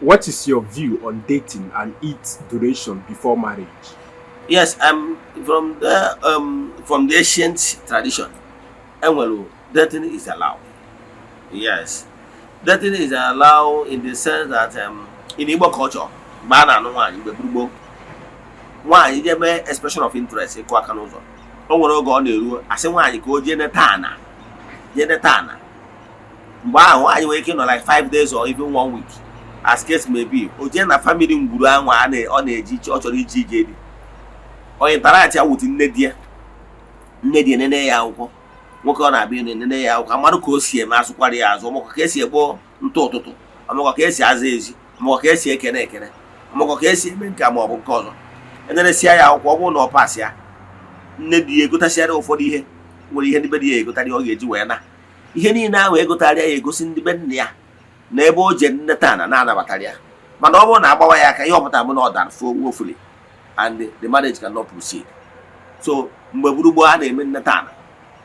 What is your view on dating and its duration before marriage? Yes, from the ancient tradition, enwere dating is allowed. Yes, dating is allowed in the sense that in Igbo culture, mgbe a na-anụ nwaanyị mgbe gboo, nwaanyị je mee expression of interest, ịkụ aka n'ụzọ, o nwere oge ọ na-eru, asị nwaanyị ka o jee neta ana, jee neta ana. Mgbe ahụ nwaanyị nwere ike ịnọ like 5 days or even one week, as case may be. O jee na family ngwuru ahụ ọ na-eji, ọ chọrọ iji ije di, onye interact ya with nne di ya, nne di enene ya akwụkwọ, nwoke ọ na-abịa ịnụ enene ya akwụkwọ, amarụ ka o si eme, asụkwara ya azụ, ọmụkọ ka esi ekpo ntụ ụtụtụ, ọmụkọ ka esi aza ezi, ọmụkọ ka esi ekene ekene, ọmụkọ ka esi eme nke a ma ọ bụ nke ọzọ. Eneresia ya akwụkwọ, ọ bụrụ na ọ pass ya, nne di ya egotasịara ụfọdụ ihe, nwere ihe ndị be di ya egotarị, ọ ga-eji wee na ihe niile ahụ egotarịa ya, egosi ndị be nna ya na ebe o je nneta na na-anabatara ya. Mana ọ bụrụ na agbawa ya aka, ihe ọpụtara bụ na ọ dara woefully and the marriage cannot proceed. So mgbe gburugburu a na-eme nneta ana,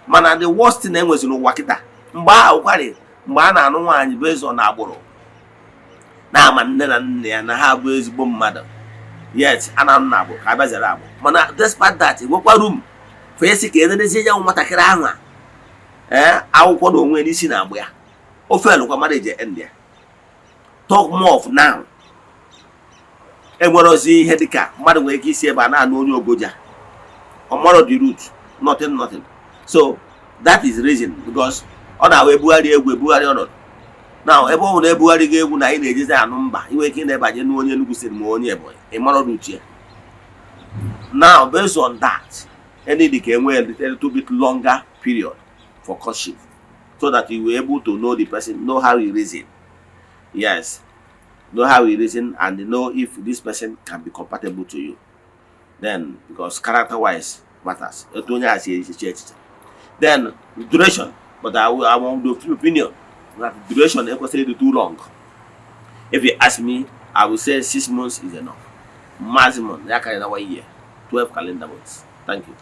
mana the worst thing enwezi n'ụwa kịta, mgbe ahụ kwarị, mgbe a na-anụ nwaanyị bụ eze na agbụrụ na-ama nne na nna ya na ha bụ ezigbo mmadụ, yet a na-anụ na agbụrụ ka a bịazara agbụrụ. Mana despite that, enwekwa room for esi ka enenezie ya nwatakịrị ahụ a, ee, akwụkwọ na onwe n'isi na agbụ ya ofe elụkwa marriage end ya. Talk more of now, enwere ozi ihe dịka mmadụ nwere ike isi ebe a na-anụ onye Ogoja, ọmarọ the root, nothing, nothing. So that is reason, because ọ na-ahụ ebugharị egwu, ebugharị ọnọdụ now, ebe ọ bụ na ebugharị gị egwu na anyị na-ejezi anụ mba, inwe ike ị na-ebanye n'onye onye Enugu State ma onye Ebonyi, ị marọ root ya. Now, based on that, any dị ka enwe a little bit longer period for courtship so that you will able to know the person, know how he reason, yes, know how he reason and know if this person can be compatible to you. Then, because character wise matters, etu onye a si echiche echiche. Then duration, but I want the opinion that duration ekwesịrị ịdị too long. If you ask me, I will say 6 months is enough, maximum ya karịa na one year, 12 calendar months. Thank you.